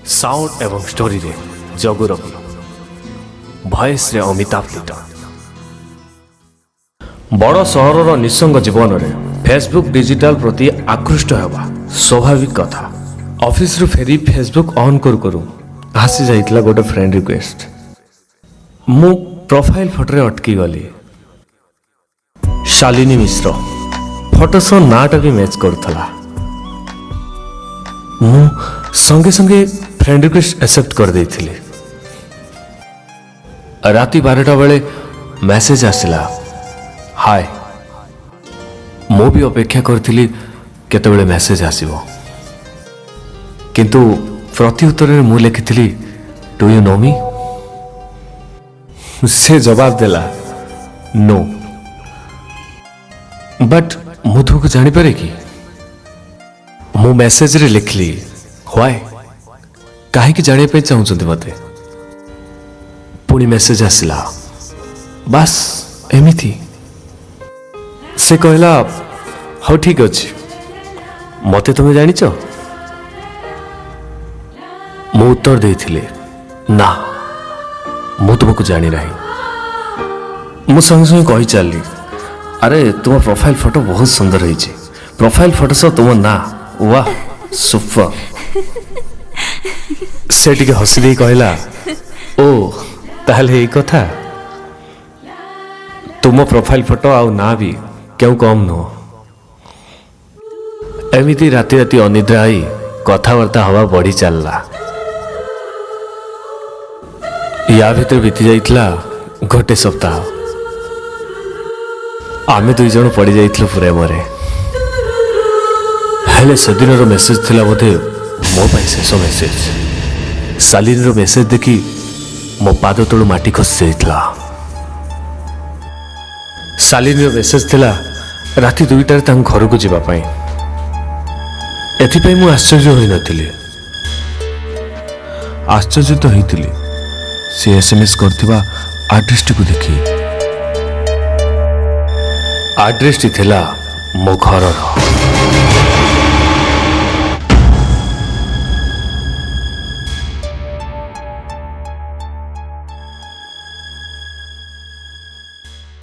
Sound ଏବଂ ଷ୍ଟୋରିରେ ଜଗୁ ରବି, ଭଏସ୍ରେ ଅମିତାଭ ଲିଟନ। ବଡ଼ ସହରର ନିଃସଙ୍ଗ ଜୀବନରେ ଫେସବୁକ୍ ଡିଜିଟାଲ ପ୍ରତି ଆକୃଷ୍ଟ ହେବା ସ୍ୱାଭାବିକ କଥା। ଅଫିସରୁ ଫେରି ଫେସବୁକ୍ ଅନ୍ କରୁ କରୁ ଆସି ଯାଇଥିଲା ଗୋଟେ ଫ୍ରେଣ୍ଡ ରିକ୍ୱେଷ୍ଟ। ମୁଁ ପ୍ରୋଫାଇଲ୍ ଫଟୋରେ ଅଟକି ଗଲି। ଶାଲିନୀ ମିଶ୍ର, ଫଟୋ ସହ ନାଁଟା ବି ମ୍ୟାଚ୍ କରୁଥିଲା। ମୁଁ ସଙ୍ଗେ ସଙ୍ଗେ ଫ୍ରେଣ୍ଡ ରିକ୍ୱେଷ୍ଟ ଆକ୍ସେପ୍ଟ କରିଦେଇଥିଲି। ରାତି 12ଟା ବେଳେ ମେସେଜ ଆସିଲା, ହାଏ। ମୁଁ ବି ଅପେକ୍ଷା କରିଥିଲି କେତେବେଳେ ମେସେଜ ଆସିବ, କିନ୍ତୁ ପ୍ରତି ଉତ୍ତରରେ ମୁଁ ଲେଖିଥିଲି, "Do you know me?" ସେ ଜବାବ ଦେଲା, "ନୋ, ବଟ୍ ମୁଁ ତୁମକୁ ଜାଣିପାରେ କି?" ମୁଁ ମେସେଜରେ ଲେଖିଲି, "why? କାହିଁକି ଜାଣିବା ପାଇଁ ଚାହୁଁଛନ୍ତି ମୋତେ?" ପୁଣି ମେସେଜ ଆସିଲା, "ବାସ୍ ଏମିତି।" ସେ କହିଲା, "ହଉ, ଠିକ ଅଛି, ମୋତେ ତୁମେ ଜାଣିଛ?" ମୁଁ ଉତ୍ତର ଦେଇଥିଲି, "ନା, ମୁଁ ତୁମକୁ ଜାଣିନାହିଁ।" ମୁଁ ସଙ୍ଗେ ସଙ୍ଗେ କହି ଚାଲିଲି, "ଆରେ, ତୁମ ପ୍ରୋଫାଇଲ ଫଟୋ ବହୁତ ସୁନ୍ଦର ହେଇଛି। ପ୍ରୋଫାଇଲ ଫଟୋ ସହ ତୁମ ନାଁ, ୱାହ, ସୁପର।" ସେ ଟିକେ ହସି ଦେଇ କହିଲା, "ଓ, ତାହେଲେ ଏଇ କଥା। ତୁମ ପ୍ରୋଫାଇଲ ଫଟୋ ଆଉ ନାଁ ବି କେଉଁ କମ୍ ନୁହଁ।" ଏମିତି ରାତି ରାତି ଅନିଦ୍ରା ହେଇ କଥାବାର୍ତ୍ତା ହବା ବଢ଼ି ଚାଲିଲା। ୟା ଭିତରେ ବିତି ଯାଇଥିଲା ଗୋଟେ ସପ୍ତାହ। ଆମେ ଦୁଇ ଜଣ ପଡ଼ି ଯାଇଥିଲୁ ପ୍ରେମରେ। ହେଲେ ସେଦିନର ମେସେଜ ଥିଲା ବୋଧେ ମୋ ପାଇଁ ଶେଷ ମେସେଜ। ଶାଲିନୀର ମେସେଜ ଦେଖି ମୋ ପାଦ ତଳୁ ମାଟି ଖସି ଯାଇଥିଲା। ଶାଲିନୀର ମେସେଜ ଥିଲା ରାତି 2ଟାରେ ତାଙ୍କ ଘରକୁ ଯିବା ପାଇଁ। ଏଥିପାଇଁ ମୁଁ ଆଶ୍ଚର୍ଯ୍ୟ ହୋଇନଥିଲି। ଆଶ୍ଚର୍ଯ୍ୟ ତ ହେଇଥିଲି ସେ ଏସ୍ ଏମ୍ ଏସ୍ କରିଥିବା ଆଡ୍ରେସଟିକୁ ଦେଖି। ଆଡ୍ରେସଟି ଥିଲା ମୋ ଘରର।